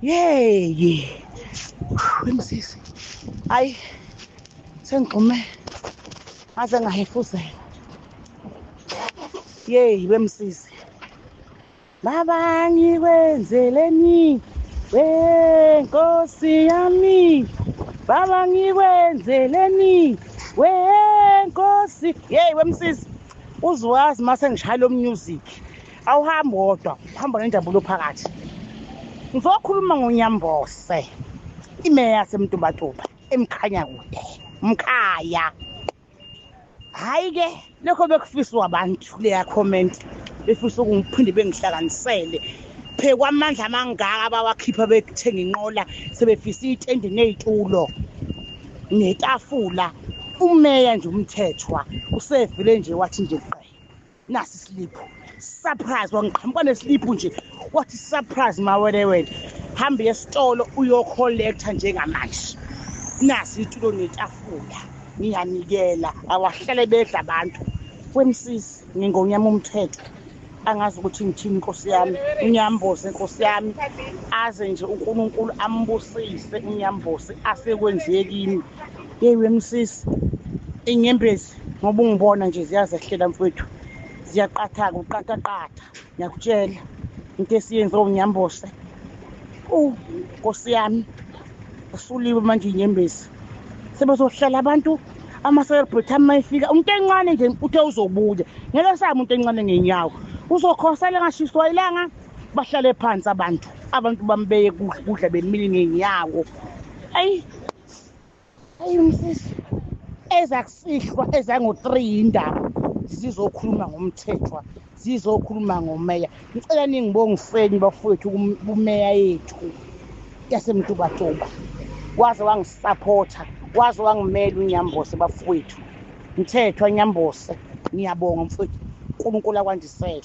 Yeyi wemsisi, hayi sengigxume ngaze ngahefuzela. Yeyi wemsisi, baba ngikwenzeleni wenkosi yami, baba ngikwenzeleni wenkosi. Yeyi wemsisi, uzwazi mase ngishaya lo music awuhambi wodwa, uhamba nenjabulo phakathi. Ngizokhuluma ngoNyambose, imeya yaseMtubatuba emkhanya kude mkhaya. Hhayi-ke lokho bekufiswa abantu kuleya comment, befisa ukungiphinde bengihlanganisele phe kwamandla amangaka abawakhipha bethenga inqola, sebefisa itende ney'tulo netafula. Umeya nje uMthethwa usevele nje wathi nje qe, nasi isiliphu surprise, wangiqhamuka nesiliphu nje wathi surprise mawelewele, hambe esitolo uyokholektha njengamanje, nasi itulo netafula ngiyanikela, awahlale bedla abantu. Wemsisi ngingonyama umthetho, angazi ukuthi ngithini inkosi yami uNyambose, inkosi yami aze nje uNkulunkulu ambusise uNyambose asekwenziye kimi. Yeyi wemsisi, inyembezi ngoba ungibona nje ziyazehlela mfowethu, ziyaqathaka uqathaqatha, ngiyakutshela into esiyenze uNyambose. Nkosi yami, usuliwe manje inyembezi, sebezohlala abantu ama-celebrity ami mayefika umuntu encane nje uthe uzobuya, ngeke sabe umuntu encane ngenyawo, uzokhosela engashiswa ilanga, bahlale phansi abantu, abantu bambeye kudla bemile ngenyawo. Ayi ayi msisi, ezakusihlwa ezango-3 indaba zizokhuluma ngoMthethwa, zizokhuluma ngomeya. Ngicela ningibongiseni bafowethu kumeya yethu yaseMtubatuba, waze wangisaphotha, waze wangimela uNyambose bafowethu. Mthethwa Nyambose, ngiyabonga mfowethu, uNkulunkulu akwandisele.